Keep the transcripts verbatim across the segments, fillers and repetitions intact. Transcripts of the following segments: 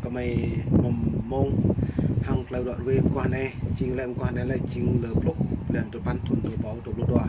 Gơmơi mơ̆ng mông hăng tơlơi ră ruai mơguah anai, jing lĕ mơguah anai lĕ jing lơ pluh blan duapăn thŭn dua rơbâo dua pluh dua.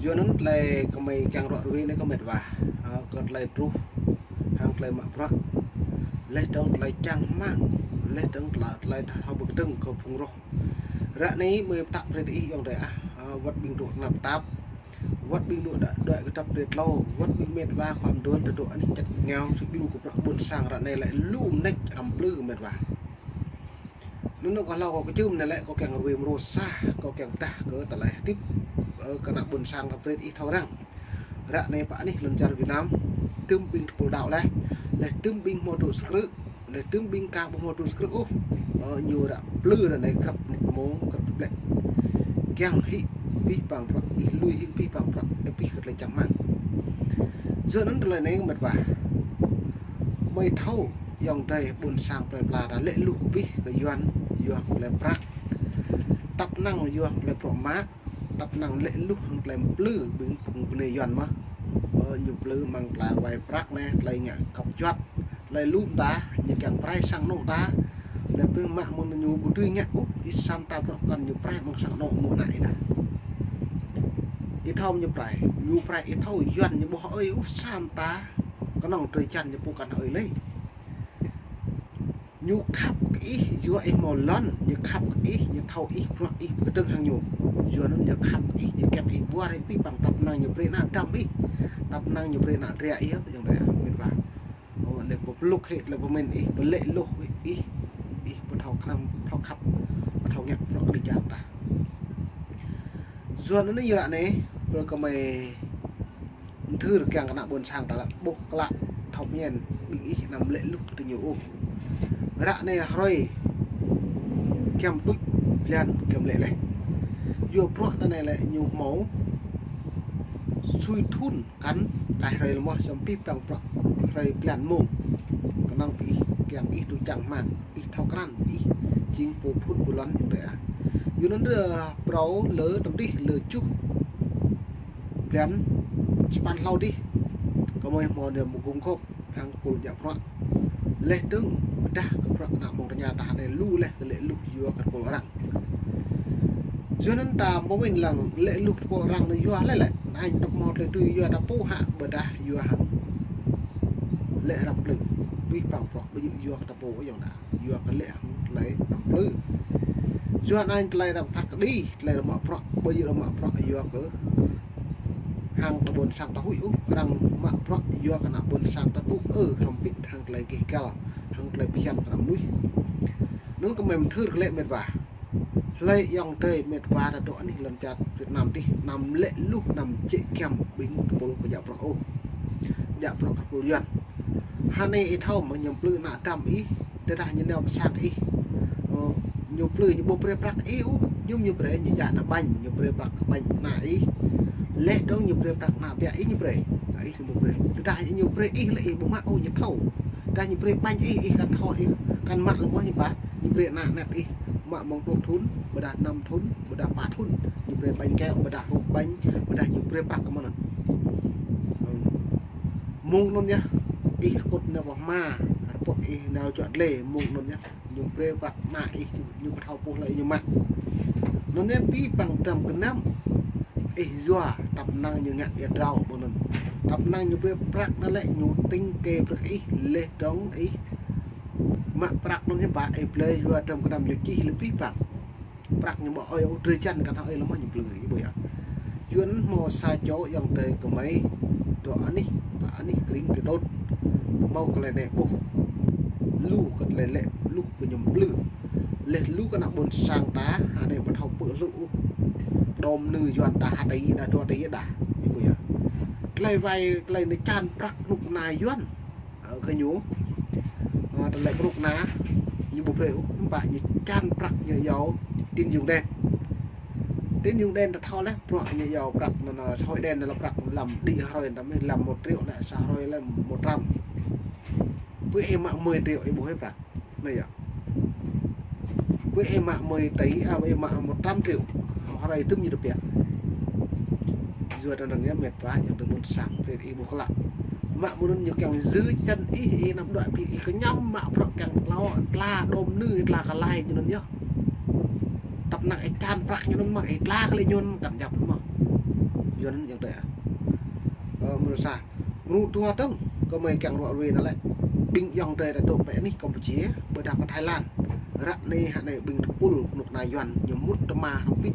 Yua anŭn tơlơi gơmơi kiăng ră ruai anai kơ met wa, ơ, kơ tơlơi truh hăng tơlơi mă bruă, laih dơ̆ng tơlơi čang rơmang, laih dơ̆ng tơlơi, tơlơi thâo pơkơdơ̆ng kơ phung roh. Ră anai mơi pơtă brơi ih ayŏng adơi ah, ơ, wơ̆t ƀing dŏ tơnap tap, wơ̆t ƀing dŏ đuaĭ, đuaĭ kơ tap brơi tlâo, wơ̆t ƀing met wa khua mơduôn tơdŏ anih čăt ngao sui ƀiu kơ bruă ƀôn sang ră anai lĕ lu mơneč răm plư met wa. Anŭn kâo hlâo kâo kơčŭm anai lĕ kâo kiăng rơwĕ mrô sa, kâo kiăng pơdah kơ tơlơi hơdip, ơ, kơ ană ƀôn sang kơ brơi ih thâo răng. Ră anai pơ anih lŏn čar Việt Nam, tơm ƀing tơpul đaŏ laih, laih tơm ƀing hmâo dŏ sơkrư̆, laih tơm ƀing ka ƀu hmâo dŏ sơkrư̆ ôh, ơ, ñu ră plư ră anai krăp mông krăp blĕ. Kiăng hĭ abih bang bruă, ih lui hĭ abih bang bruă, ơ, abih kơ tơlơi čang rơmang. Yua anŭn tơlơi anai met wa, mơi thâo ayŏng adơi ƀôn sang plơi pla ta lĕ luh abih kơ Yuan, yua tơlơi prăk. Tăp năng yua tơlơi prăk mă, tăp năng lĕ luh hăng tơlơi plư ƀing phung bơnai Yuan mơ̆n. Ơ, ñu plư mơ̆ng tơlơi wai prăk anai, tơlơi ngă kăp juăt, tơlơi lŭm ta, ñu kiăng prai sang anŏ ta. Lĕ ƀing mă mơ̆n ñu ƀu dưi ngă ôh, ih sa mơta bruă kăn ñu prai mơ̆ng sang anŏ mơ̆ng anai ih dah. Ih thâo ñu prai, ñu prai ih thâo Yuan ñu ƀu hơi ôh sa mơta, kơnơ̆ng drơi jăn ñu pô kăn hơi lĕ. Ñu khăp kơ ih, yua ih hmâo lŏn, ñu khăp kơ ih, ñu thâo ih, bruă ih pơkơdơ̆ng hăng ñu. Yua anŭn ñu khăp kơ ih, ñu kiăng ih ƀuăh rai abih bang tăp năng ñu brơi ană dăm ih. Tăp năng ñu brơi ană dra ih, ayŏng adơi ah, met wa. Ơ, lĕ pơplŭk hĭ, lĕ pơmĭn ih, pơlĕ luh ih, ih pơthâo krăm, thâo khăp, pơthâo ngă bruă kơ ƀing čar ta. Yua anŭn ră anai, brơi kơ mơi mơthưr kiăng kơ ană ƀôn sang ta lĕ ƀuh klă thâo pơñen ƀing ih anăm lĕ luh kơ tơ ñu ôh. Ră anai hrơi giăm tuč blan giăm lĕ laih. Yua bruă anai lĕ ñu hmâo sui thŭn kăn kai hrơi lơ̆m mơ̆n, samơ̆ abih bang bruă hrơi blan mông. Kơnơ̆ng ih kiăng ih dŏ čang rơmang, ih thâo krăn, ih jing pô phŭn pô lŏn ayŏng adơi ah. Yua anŭn ră phrâo lơ tơdih lơ juh blan sapăn hlâo dih, gơmơi hmâo anai mơgŭm gŏp hăng tơpul djă bruă. Laih dơ̆ng pơdah kơ bruă ană mơ̆ng tơña ta anai lu laih kơ lĕ luh yua kơ tơpul arăng. Yua anŭn ta ƀu wơ̆t lăng lĕ luh tơpul arăng anai yua laih lĕ, anŭn tơpul mơ̆ tơlơi tui yua ta pô hă ƀôdah yua hăng lĕ răm plư. Abih bang bruă ƀu djơ̆ yua kơ ta pô ayŏng adơi, yua kơ lĕ hăng tơlơi răm plư. Yua anŭn tơlơi răm phat kơđi, tơlơi răm mă bruă, ƀu djơ̆ răm mă bruă yua kơ hăng ta ƀôn sang ta huĭ ôh, arăng mă bruă yua kơ ană ƀôn sang ta tŭ ư hrŏm hơbĭt hăng tơlơi gêh gal, hăng tơlơi phiăn kơ arăng mơnuih. Anŭn kơ mơi mơthưr kơ lĕ met wa. Hlơi ayŏng adơi met wa ta dŏ anih lŏn čar Việt Nam dih, anăm lĕ luh, anăm čĕ giăm ƀing tơpul kơ djă bruă ôh. Djă bruă kơ tơpul Yuan. Hơnai ih thâo mơ̆ ñu plư ană dăm ih, tơdah ñu nao pơ sang ih. Ơ, ñu plư ñu ƀu brơi prăk ih ôh, ñu, ñu brơi ñu djă ană ƀañ, ñu brơi prăk ƀañ ană ih. Laih dơ̆ng ñu brơi prăk ană biă ih ñu brơi. Ană ih ñu ƀu brơi. Tơdah ñu brơi ih lĕ ih ƀu mă ôh ñu thâo. Tơdah ñu brơi ƀañ ih, ih kăn thâo ih, kăn mă lơ̆m mơ̆n ih ƀă. Ñu brơi ană anet ih mă mơ̆ng pluh thŭn, ƀôdah năm thŭn, ƀôdah pă thŭn. Ñu brơi ƀañ keo, ƀôdah hrup ƀañ, ƀôdah ñu brơi prăk kơ mơ̆n. Mơ̆ng anŭn yơh, ih rơkŭt nao pơ hma, rơkŭt ih nao juă glai, mơ̆ng anŭn yơh, ñu brơi prăk ană ih, ñu pơthâo pô hlơi ñu mă. Anŭn yơh abih bang dram gơnam, ih yua, tăp năng ñu ngă ia drao, mơ̆ng anŭn. Tăp năng ñu brơi prăk anŭn lĕ, ñu tĭng kơ prăk ih, laih dơ̆ng ih mă prăk anŭn hiư̆m pă, ih blơi yua dram gơnam ñu čih lĕ abih bang. Prăk ñu ƀu ơi ôh, drơi jăn kăn hơi lơ̆m mơ̆n ñu blơi, ih ƀuh yơh. Yua anŭn hmâo sa čô ayŏng adơi gơmơi dŏ anih, pơ anih krĭng Plei Đôn. Hmâo kơ lĕ anai ƀuh. Lu kơ tơlơi lĕ luh kơ ñu plư. Laih lu kơ ană ƀôn sang ta, hơnai ƀu thâo pơ̆ lu ôh. Đom nư Yuan ta hơtai đa dua tai đa. Ih ƀuh yơh. Tơlơi wai, tơlơi anai čan prăk kơnuk kơna Yuan. Ơ, kơ ñu, ơ, tơlơi kơnuk kơna, ñu ƀu brơi ôh, hiư̆m pă ñu čan prăk ñu iâu tín dụng đen. Tín dụng đen ta thâo laih, bruă ñu iâu prăk anŭn, anŭn xã hội đen anŭn lĕ prăk lăm đĭ hrơi ta mơ̆ lăm một triệu lĕ, sa hrơi lĕ một trăm. Ƀu ih mă mười triệu ih ƀu hơi prăk. Anai yơh. Ƀu ih mă mười tỷ, à, ƀu ih mă một trăm triệu. Hrơi tơm ñu tơbiă. Yua anŭn yơh met wa, ayŏng adơi ƀôn sang, brơi ih ƀuh klă. Mă mơ̆ng anŭn ñu kiăng djru čan ih, ih anăm đuaĭ ƀing ih kơ ñăm mă prăk kiăng tlao, tla đom nư, tla kơ lai ñu anŭn yơh. Tăp năng ih čan prăk ñu anŭn mă ih tla kơ lĕ ñu anŭn kăn djăp mơ̆n. Ñu anŭn yơh tơi. Ơ, mơnuih sa. Mơnuih tua tơ̆ng, kơ mơi kiăng ruă ruê anŭn lĕ. Ƀing ayŏng adơi ta dŏ pơ anih Campuchia, ƀôdah pơ Thái Lan. Ră anai hă anai ƀing tơpul kơnuk kơna Yuan, ñu mŭt tơma hrŏm pĭt,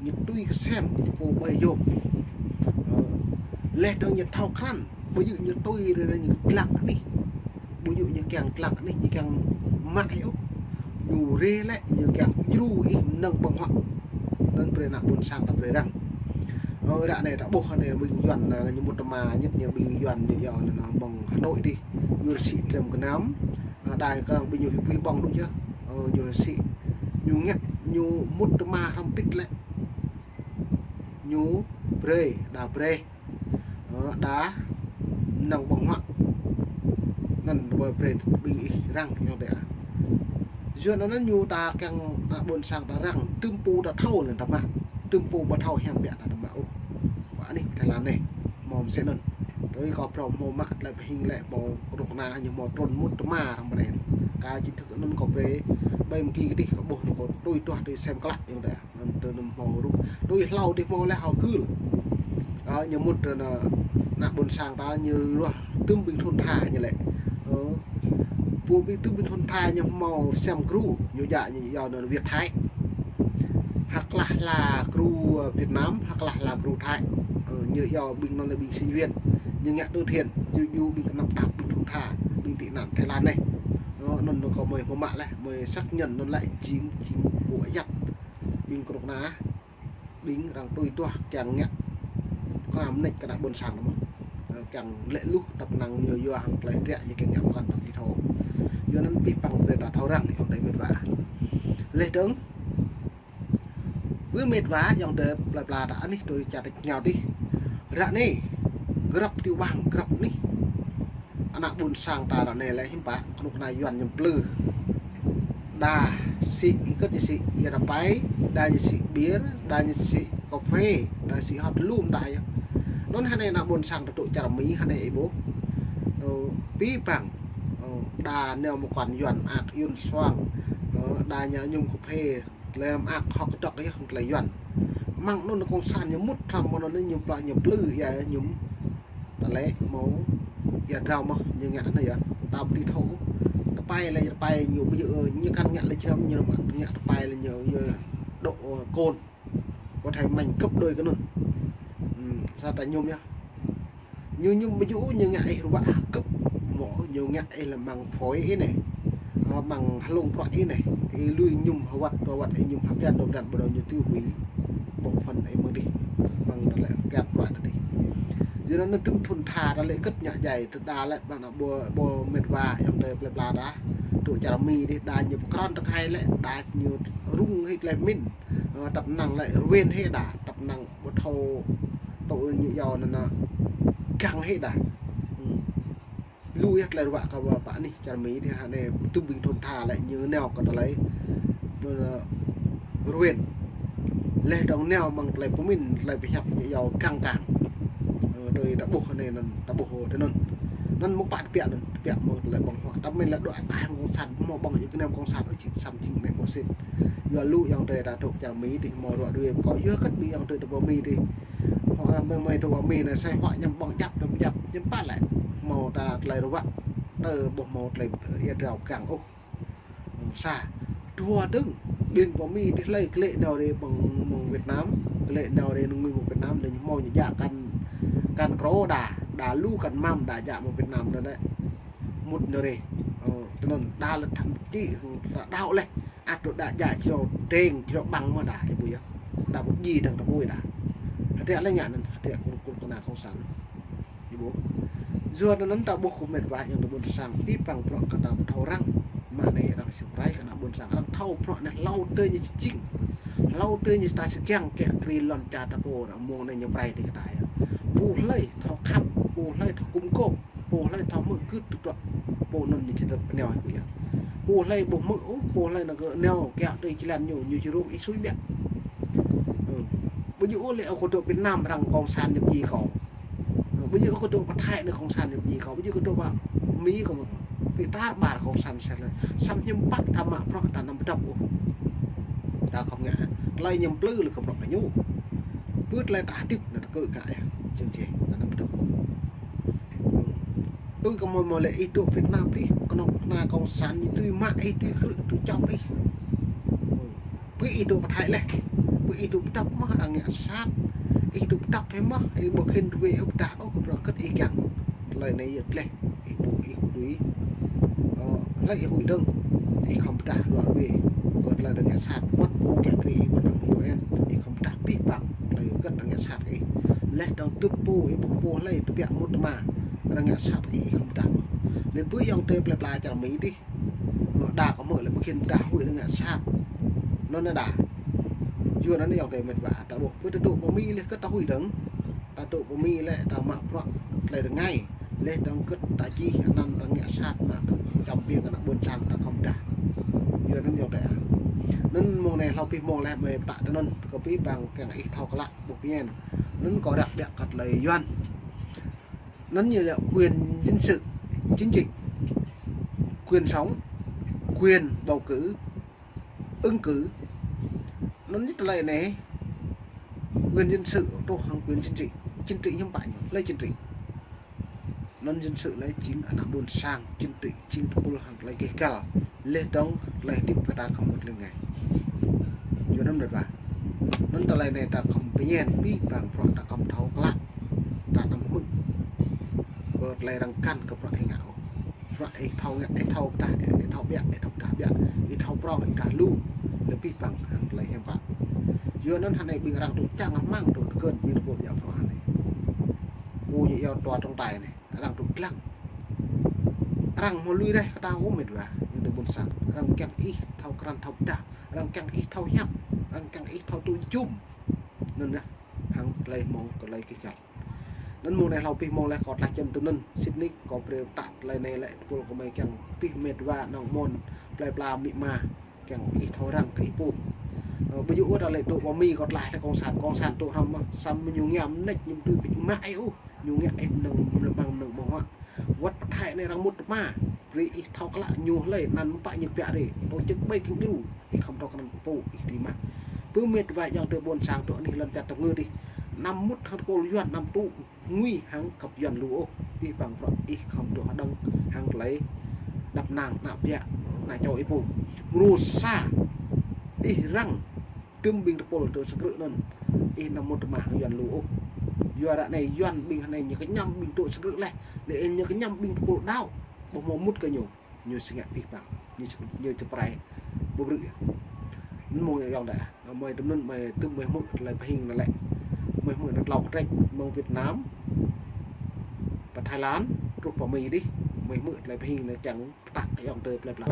ñu tui kơsem, ñu pô ƀơi yôm. Ơ, laih dơ̆ng ñu thâo krăn, ƀu djơ̆ ñu tui rê ñu glăk anih. Ƀu djơ̆ ñu kiăng glăk anih, ñu kiăng mă ih ôh. Ñu rê lĕ, ñu kiăng djru ih mơnơ̆ng ƀơ̆ng huă. Anŭn brơi ană ƀôn sang ta brơi răng. Ơ, ră anai ta ƀuh anai ƀing Yuan, ơ, ñu mŭt tơma ñĕt ñu ƀing Yuan ñu yua anŭn, ơ, mơ̆ng Hà Nội dih. Ñu rơsĭ dram gơnam, ơ, đa kơ ƀing ñu huĭ ƀơ̆ng đôč yơh. Ơ, ñu rơsĭ, ñu ngă, ñu mŭt tơma hrŏm pĭt lĕ. Ñu brơi, đa brơi. Ơ, đa mơnơ̆ng ƀơ̆ng huă. Anŭn ƀơi brơi ƀing ih răng yơh dêh. Yua anŭn ñu ta kiăng ană ƀôn sang ta răng, tơm pô ta thâo lĕ ta mă, tơm pô ƀu thâo hiam biă ta ta mă ôh. Pơ anih Thái Lan anai, hmâo mơsĕ anŭn. Tui kâo phrâo hmâo mă tơlơi pơhing lĕ hmâo kơnuk kơna ñu hmâo trŭn mŭt tơma hrŏm brơi. Kơ chính thức anŭn kâo brơi, ƀơi mơ̆ng ki kơdih kâo ƀuh anŭn kâo tui tuah tui sem klă yơh dêh. Anŭn tơ anŭn hmâo rup. Tui hlâo dih hmâo lĕ hâo gưl. Ơ, ñu mŭt tơ anŭn, ană ƀôn sang ta ñu ruah tơm ƀing thŭn tha ñu lĕ. Ơ, pô ƀing tơm ƀing thŭn tha ñu hmâo sem gru, ñu djă ñu yua anŭn Việt Thái. Hơklah hla gru, ơ, Việt Nam, hơklah hla gru Thái. Ơ, ñu yua ƀing anŭn lĕ ƀing sinh viên. Ñu ngă từ thiện, ñu djru ƀing kơnăp tap ƀing thŭn tha, ƀing tị nạn Thái Lan anai. Ơ, anŭn anŭn kâo mơi hmâo mă lĕ, mơi xác nhận anŭn lĕ jing, jing pô ayăt. Ƀing kơnuk kơna, ƀing arăng tui tuah kiăng ngă kơnam mơneč kơ ană ƀôn sang anŭn mơ̆n. Ơ, kiăng lĕ luh tăp năng ñu yua hăng tơlơi hơdră ñu kiăng ngă mơkăn tăp ti thâo. Yua anŭn pih păng brơi ta thâo răng ayŏng adơi met wa. Laih dơ̆ng, wơ̆t met wa ayŏng adơi plơi pla ta anih tui čar tač rơngiao dih. Ră anai, grăp ti wang, grăp anih. Ană ƀôn sang ta ră anai lĕ hiư̆m pă, kơnuk kơna Yuan ñu plư. Đa sĭ, ih kơ̆t ñu sĭ ia rơpai, đa ñu sĭ beer, đa ñu sĭ cà phê, đa sĭ hot lum ta yơh. Anŭn hă anai ană ƀôn sang ta dŏ čar Mi hă anai ih ƀuh. Ơ, pih păng. Ơ, đa nao mơkăn Yuan mơak Yuan suang. Ơ, đa ñu mơñum cà phê, tơlơi mơak hŏk kơdŏk yơh, tơlơi Yuan. Mơ̆ng anŭn kông san ñu mŭt hrŏm mơ̆ng anŭn ñu plư, ñu plư ia ñu. Tơlơi hmâo ia drao mơ̆n ñu ngă anai yơh. Ta ƀu dưi thâo. Tơpai lĕ tơpai ñu ƀu dưi, ơ, ñu kăn ngă lĕ črăm ñu ngă tơpai lĕ ñu, ơ, dŏ, ơ, kôn. Có thể mănh gấp đôi kơ anŭn. Ừm, sa ta mơñum yơh. Ñu mơñum ƀu dưi ñu ngă ih ruă hơgĕt mơ̆ ñu ngă ih lĕ mơ̆ng phổi ih anai. Ơ, mơ̆ng hlung prŏ ih anai. Ih lui mơñum hơwăt, hơwăt ih mơñum hơpian dŏ pran ƀu dŏ ñu tiêu hủy bộ phận ih mơ̆ng dih. Mơ̆ng tơlơi kiăng prŏ ta dih. Yua anŭn tơm thŭn tha tơlơi hơgĕt ngă djai, tơdah lĕ ƀing ană ƀôn, ƀôn met wa ayŏng adơi plơi pla ta. Dŏ čar Mi dih đa ñu pơkrăn tơkai lĕ, đa ñu rŭng hĭ tơlơi pơmĭn. Ơ, tăp năng lĕ rơwen hĭ đa, tăp năng ƀu thâo tŭ ñu yua anŭn, ơ, găng hĭ đa. Hm. Lu yơh tơlơi ruă kơ wa pă anih čar Mi dih hă anai tơm ƀing thŭn tha lĕ ñu nao kơ tơlơi, ơ, rơwen. Laih dơ̆ng nao mơ̆ng tơlơi pơmĭn, tơlơi pơhiăp ñu yua găng găng. Ơ, tui ta ƀuh anai anŭn, ta ƀuh tui anŭn. Anŭn mơ̆ng pă tơbiă anŭn, tơbiă mơ̆ng tơlơi ƀơ̆ng huă. Tơdah mĭn lĕ dŏ ataih mơ̆ng kông san, hmâo ƀơ̆ng ñu kơnam kông san, ơ, jing sam jing anai hmâo sĭt. Yua lu ayŏng adơi ta dŏ čar Mi dih hmâo ruă ruê kơ yua hơgĕt ƀing ayŏng adơi ta pơ Mi dih. Hŏ, mơi mơi ta pơ Mi anai sai hŏ ñăm ƀơ̆ng djăp, dŏ djăp, ñăm pă lĕ. Hmâo ta tơlơi ruă, tơ ƀuh hmâo tơlơi ia drao găng ôh. Sa, dua dơ̆ng, ƀing pơ Mi dih hlơi kơ lĕ nao rê mơ̆ng, mơ̆ng Việt Nam, kơ lĕ nao rê nung mơ̆ng Việt Nam, lĕ hmâo ñu djă kăn, kăn krô đa, đa lu kăn măm đa djă mơ̆ng Việt Nam đa lĕ. Mŭt nao rê. Ơ, tui anŭn đa lĕ thậm chí, đa đaŏ leh. Ăt dŏ đa djă črâo đeng, črâo ƀăng mơ̆ đa, ih ƀuh yơh. Đa ƀu djơ̆ dơ̆ng ta ƀuh đa. Hơdră lĕ ngă anŭn, hơdră kơnuk kơnuk kơna kông san. Ih ƀuh. Yua anŭn ta ƀuh kơ met wa ayŏng adơi ƀôn sang, pih păng prŏ kơ ta ƀu thâo răng. Mă anai arăng sĭ prai kơ ană ƀôn sang, arăng thâo prŏ anai hlâo tơ ñu či jing. Hlâo tơ ñu ta či kiăng kiă kriê lŏn čar ta pô, arăng mơ̆ng anai ñu prai tơ kơ ta yơh. Pô hlơi thâo khăp, pô hlơi thâo gum gôp. Pô hlơi thâo hmư̆ gưt tơdruă, pô anŭn ñu či dŏ pơneo hĭ kơ yơh. Pô hlơi ƀu hmư̆ ôh, pô hlơi anŭn kơ neo kiaŏ tui jơlan ñu, ñu či rông ih sui biă. Ơ. Ƀu djơ̆ ôh lĕ kâo dŏ Việt Nam arăng kông san ñu pơjing kâo. Ƀu djơ̆ kơ dŏ pơ Thái anai cộng sản ñu ƀu djơ̆ kâo, ƀu djơ̆ kơ dŏ pơ Mi kâo, ƀu tar ƀar cộng sản sĭt lĕ. Samơ̆ hiư̆m pă ta mă bruă ta anăm pơdŏp ôh. Ta khŏm ngă. Tơlơi ñu plư lĕ kơ bruă kơ ñu. Pơ tơlơi ta hơdip anai ta kơ ngă yơh. Jing jĕ ta anăm pơdŏp ôh. Tui kơ mơ̆ mơ̆ lĕ ih dŏ Việt Nam adih, kơnuk kơna cộng sản ñu tui mă ih, tui krư̆, tui čŏng ih. Pơ ih dŏ pơ Thái lĕ, pơ ih dŏ pơdŏp mơ̆ arăng ngă sat, ih dŏ pơdŏp hĭ mơ̆, ih ƀu khĭn ruai ôh pơdah ôh kơ bruă hơget ih kiăng. Tơlơi anai yơh tơleh, ih ƀu ih ƀu tui. Ơ, hlơi ih huĭ dơ̆ng, ih khŏm pơdah ruă ruai kơ tơlơi arăng ngă sat, wơ̆t pô kiăng krư̆ ih, wơ̆t arăng U N, ih khŏm pơdah abih bang tơlơi hơget arăng ngă sat kơ ih. Leh dơ̆ng tŭ pô, ih ƀu pô hlơi tơbiă mŭt tơma arăng ngă sat kơ ih, ih khŏm pơdah mơ̆. Lĕ pơ ayŏng adơi plơi pla čar Mi adih, đa kơ mơ̆ lĕ ƀu khĭn pơdah huĭ arăng ngă sat. Anŭn đa. Yua anŭn ayŏng adơi mĕt wa, ta ƀuh pơ ta dŏ pơ Mi lĕ hơget ta huĭ dơ̆ng. Ta dŏ pơ Mi lĕ ta mă bruă tơlơi rơngai. Leh dơ̆ng hơget ta čih anăn arăng ngă sat, mă čăm biă kơ ană ƀôn sang ta khŏm pơdah. Yua anŭn ayŏng adơi. Anŭn mông anai hlâo abih mông leh mơi pơtă tơ anŭn, kơ abih bang kiăng ih thâo klă ƀuh pơñen. Anŭn kâo răk biă kơ tơlơi Yuan. Anŭn ñu lĕ quyền dân sự, chính trị, quyền sống, quyền bầu cử, ứng cử. Anŭn ñu tơlơi anai, quyền dân sự truh hăng quyền chính trị. Chính trị hiư̆m pă ñu, hlơi chính trị. Anŭn dân sự lĕ jing ană ƀôn sang, chính trị jing tơpul hăng tơlơi keh kăl. Leh dơ̆ng tơlơi hơdip kơ ta khŏm mŭt lĕ ngai. Yua anŭn mĕt wa. Anŭn tơlơi anai ta khŏm pơñen abih bang bruă ta khŏm thâo klă. Ta anăm hmư̆ kơ tơlơi arăng kăn kơ bruă ih ngă ôh. Bruă ih thâo ngă, ih thâo pơdah, ih thâo biă, ih thâo pơdah biă, ih thâo prŏng, ih pơdah lu. Lĕ abih bang hăng tơlơi hiư̆m pă. Yua anŭn hơnai ƀing arăng dŏ čang rơmang dŏ tơkơn ƀing tơpul djă bruă hơnai. Pô ñu iâu tua trọng tài anai. Arăng dŏ lăng. Arăng hmâo lui reh kơ ta ôh mĕt wa, ñu dŏ ƀôn sang. Arăng kiăng ih thâo krăn thâo pơdah, arăng kiăng ih thâo hiăp, arăng kiăng ih thâo tŭ jum. Anŭn yơh, hăng tơlơi hmâo kơ tơlơi keh kăl. Anŭn mông anai hlâo abih mông leh kâo tlaih čem tui anŭn, sĭt nik kâo brơi pơtă tơlơi anai lĕ tơpul kơ mơi kiăng abih mĕt wa nŏng mơ̆n, plơi pla amĭ ama, kiăng ih thâo răng kơ ih pô. Ơ, ƀu djơ̆ ôh ta lĕ dŏ pơ Mi kâo tlaih lĕ cộng sản, cộng sản dŏ hrŏm mơ̆, samơ̆ ñu ngiam mơneč ñu tui pơ ih mă ai ôh. Ñu ngă ih mơnơ̆ng lơmang mơnơ̆ng ƀơ̆ng huă. Wơ̆t pơ Thái anai arăng mŭt tơma. Brơi ih thâo klă ñu hlơi anăn mơ̆ pă ñu kbiă rai. Tổ chức ƀai kiăng đru. Ih khŏm thâo krăn pô ih tui mă. Pơ mĕt wa ayŏng adơi ƀôn sang dŏ anih lŏn čar tơngư adih. Anăm mŭt hăng tơpul Yuan anăm tŭ ngui hăng găp Yuan lu ôh. Abih bang bruă ih khŏm dŏ hơđơ̆ng hăng tơlơi đăp năng ană biă ană čô ih pô. Mrô sa ih răng tơm ƀing tơpul dŏ sơkrư̆ anŭn. Ih anăm mŭt tơma hăng Yuan lu ôh. Yua ră anai Yuan ƀing hơnai ñu kơñăm ƀing dŏ sơkrư̆ leh. Lĕ ñu kơñăm ƀing tơpul đaŏ. Ƀu hmâo mŭt kơ ñu. Ñu sơngă abih bang. Ñu, ñu čơprai. Ƀu brư̆. Anŭn mơ̆ng ayŏng adơi. Mơi tơm anŭn mơi tơm mơi hmư̆ tơlơi pơhing anŭn lĕ. Mơi hmư̆ anŭn tlâo kơtrĕč mơ̆ng Việt Nam. Pơ Thái Lan. Truh pơ Mi adih. Mơi hmư̆ tơlơi pơhing anŭn kiăng pơtă ayŏng adơi plơi pla.